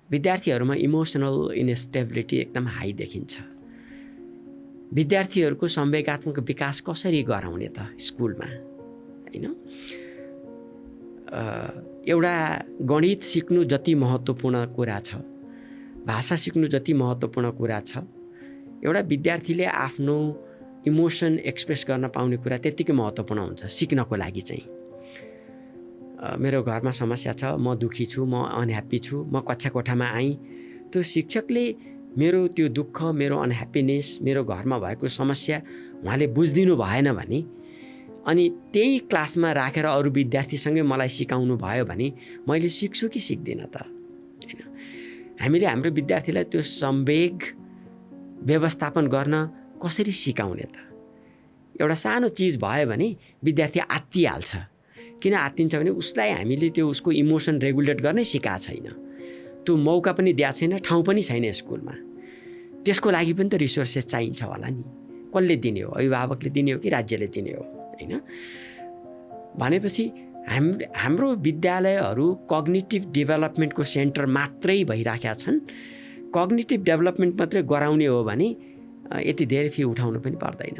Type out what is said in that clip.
विद्यार्थीहरूमा emotional instability एकदम high देखिन्छ। विद्यार्थीहरूको संवेगात्मक विकास कसरी गराउने त स्कुलमा, हैन? एउटा गणित सिक्नु जति महत्त्वपूर्ण कुरा छ, भाषा सिक्नु जति महत्त्वपूर्ण कुरा छ, एउटा विद्यार्थीले आफ्नो इमोसन एक्सप्रेस गर्न पाउने कुरा त्यत्तिकै महत्त्वपूर्ण हुन्छ सिक्नको लागि चाहिँ। मेरो घरमा समस्या छ, म दुखी छु, म अनह्याप्पी छु, म कक्षा कोठामा आएँ, त्यो शिक्षकले मेरो त्यो दुःख, मेरो अनह्याप्पीनेस, मेरो घरमा भएको समस्या उहाँले बुझिदिनु भएन भने, अनि त्यही क्लासमा राखेर अरू विद्यार्थीसँगै मलाई सिकाउनु भयो भने मैले सिक्छु कि सिक्दिनँ त, हैन? हामीले हाम्रो विद्यार्थीलाई त्यो संवेग व्यवस्थापन गर्न कसरी सिकाउने त? एउटा सानो चिज भयो भने विद्यार्थी आत्तिहाल्छ। किन आत्तिन्छ भने उसलाई हामीले त्यो उसको इमोसन रेगुलेट गर्नै सिकाएको छैन, त्यो मौका पनि दिएको छैन, ठाउँ पनि छैन स्कुलमा। त्यसको लागि पनि त रिसोर्सेस चाहिन्छ होला नि। कसले दिने हो? अभिभावकले दिने हो कि राज्यले दिने हो, हैन? भनेपछि हाम्रो विद्यालयहरू कग्निटिभ डेभलपमेन्टको सेन्टर मात्रै भइराखेका छन्। कग्निटिभ डेभलपमेन्ट मात्रै गराउने हो भने यति धेरै फी उठाउनु पनि पर्दैन।